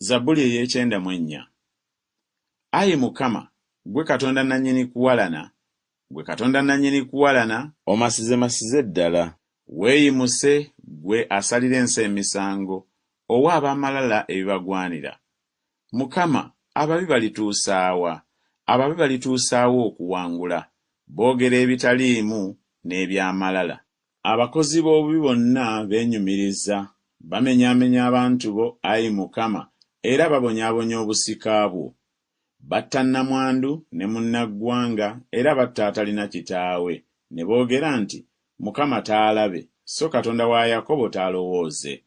Zabbuli ey'ekyenda mu ennya. Ayi Mukama, ggwe Katonda nnannyini kuwalana, ggwe Katonda nnannyini kuwalana, omasizemasize ddala. Weeyimuse, ggwe asalira ensi emisango, owe ab'amalala ebibagwanira. Mukama, ababi balituusa wa? Ababi balituusa wa okuwangula? Boogera ebitaliimu n'eby'amalala. Abakozi b'obubi bonna beenyumiriza, bamenyaamenya abantu bo, ayi Mukama, era babonyaabonya obusika bwo. Batta nnamwandu ne munnaggwanga, era batta atalina kitaawe, ne boogera nti, Mukama taalabe, so Katonda wa Yakobo taalowooze.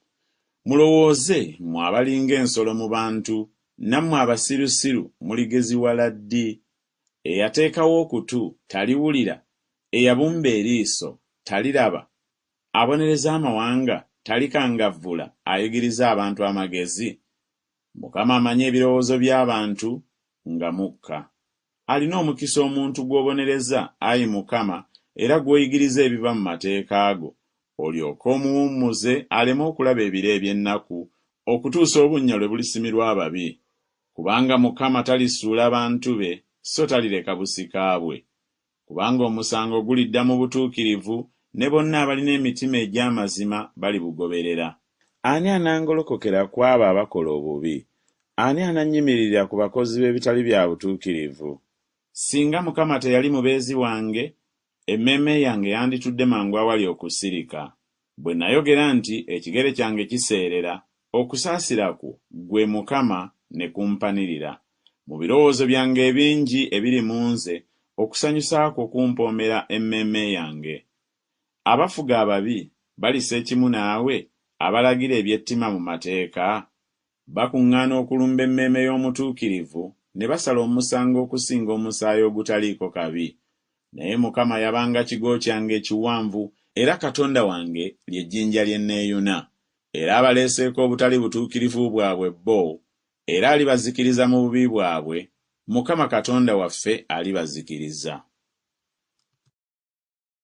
Mulowooze, mmwe abali ng'ensolo mu bantu, nammwe abasirusiru muligeziwala ddi? Eyateekawo okutu, taliwulira? Eyabumba eriiso, taliraba? Abonereza amawanga, talikangavvula, ayigiriza abantu amagezi? Mukama amanyi ebirowoozo by'abantu nga mukka. Alina omukisa omuntu gw'obonereza, ayi Mukama, era gw'oyigiriza ebiva mu mateeka go, olyoke omuwummuze aleme okulaba ebiro eby'ennaku, okutuusa obunnya lwe bulisimirwa ababi. Kubanga Mukama talisuula bantu be, so talireka busika bwe. Kubanga omusango gulidda mu butuukirivu, ne bonna abalina emitima egy'amazima balibugoberera. Ani anangolokokera ku abo abakola obubi? Ani anannyimiririra ku bakozi b'ebitali bya butuukirivu? Singa Mukama teyali mubeezi wange, emmeeme yange yanditudde mangu awali okusirika. Bwe nayogera nti, Ekigere kyange kiseerera, okusaasira kwo, ggwe Mukama, ne kumpanirira. Mu birowoozo byange ebingi ebiri mu nze, okusanyusa kwo kumpoomera emmeeme yange. Abafuga ababi balissa ekimu naawe, abalagira eby'ettima mu mateeka? Bakuŋŋaana okulumba emmeeme y'omutuukirivu, ne basala omusango okusinga omusaayi ogutaliiko kabi. Naye Mukama yabanga kigo kyange ekiwanvu, era Katonda wange lye jjinja lye nneeyuna. Era abaleeseeko obutali butuukirivu bwabwe bo, era alibazikiriza mu bubi bwabwe, Mukama Katonda waffe alibazikiriza.